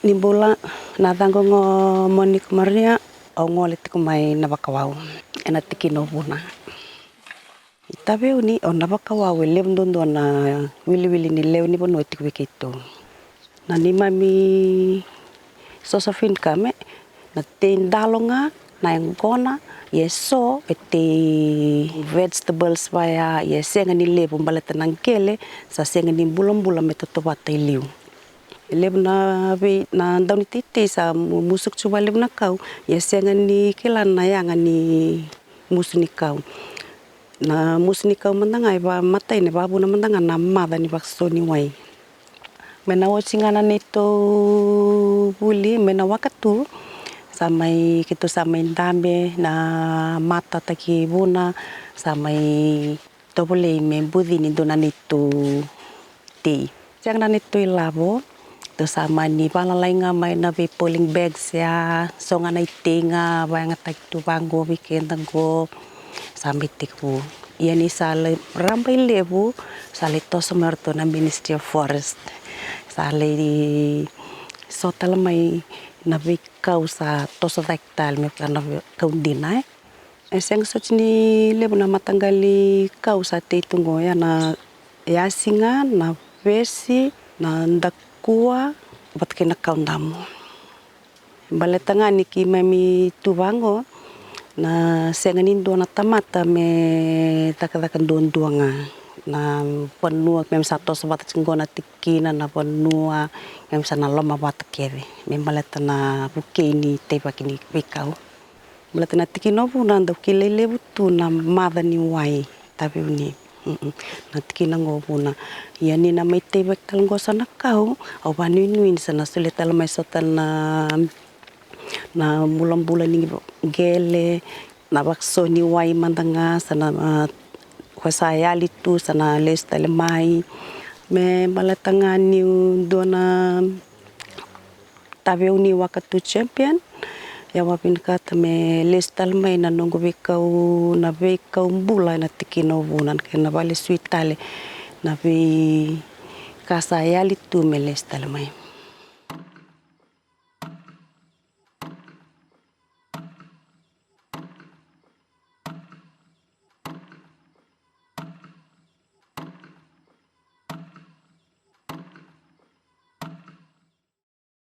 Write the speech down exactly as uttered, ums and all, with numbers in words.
Ni bula, na yacaqu o Monica Maria, au gole tiko mai Navakawau, ena tikina o Vuna. I Taveuni, o Navakawau e levu duadua na wiliwili ni lewe ni vanua e tiko vei keitou. Na neimami source of income, na tei dalo ga, na yaqona, ia e so e tei vegetables vaya, ia e sega ni levu baleta na qele sa sega ni bulabula me tautauvata i liu. E levu na vei, na dau ni teitei sa mu-, musuki tu vakalevu na kau, ia e sega ni kila na yaga ni musu ni kau. Na musu ni kau mada ga e vamatai, e vavuna mada ga na maca ni vakaso ni wai. Me na oti ga na neitou vuli, me na wakatu, sa mai, keitou sa mai dabe na mata taki Vuna, sa mai tovolei me buci ni dua na neitou tei. Sega na neitou ilavo, tou sa mani valalai ga mai na vei polling bags ya, so ga na itei ga vakayagataki tu vaqo vei keda qo, sa mai tekivu. Ia ni sa lai raba i levu, sa lai toso mai o ratou na Ministry of Forest. Sa lai so tale mai na veikau sa toso cake tale me vaka na veikau dina, e. E sega soti ni levu na mataqali kau sa tei tu qo, ia na yasi ga, na vesi, na dakua, vata kei na kau damu. Baleta ga ni keimami tu vaqo, na sega ni dua na tamata me cakacaka duadua ga. Na vanua keimami sa toso vata tiko qo, na tikina, na vanua, keimami sa na lomavata kece me baleta na vukei ni teivaki ni veikau. Baleta na tikina o Vuna dau kilai levu tu na maca ni wai, Taveuni. Mm-mm. Na tikina qo o Vuna. Ia ni na mai teivaki tale qo so na kau, au vanuinui ni sa na solia tale mai so tale na, na bulabula ni qele, na vakaso ni wai mada ga, sa na, a, ko sa yali tu, sa na lesu tale mai. Me baleta ga niu dua na Taveuni Wakatu champion, ia au vinakata me lesu tale mai na noqu veikau, na veikau bula ena tikina o Vuna, na kena vakalesui tale na veika sa yali tu me lesu tale mai.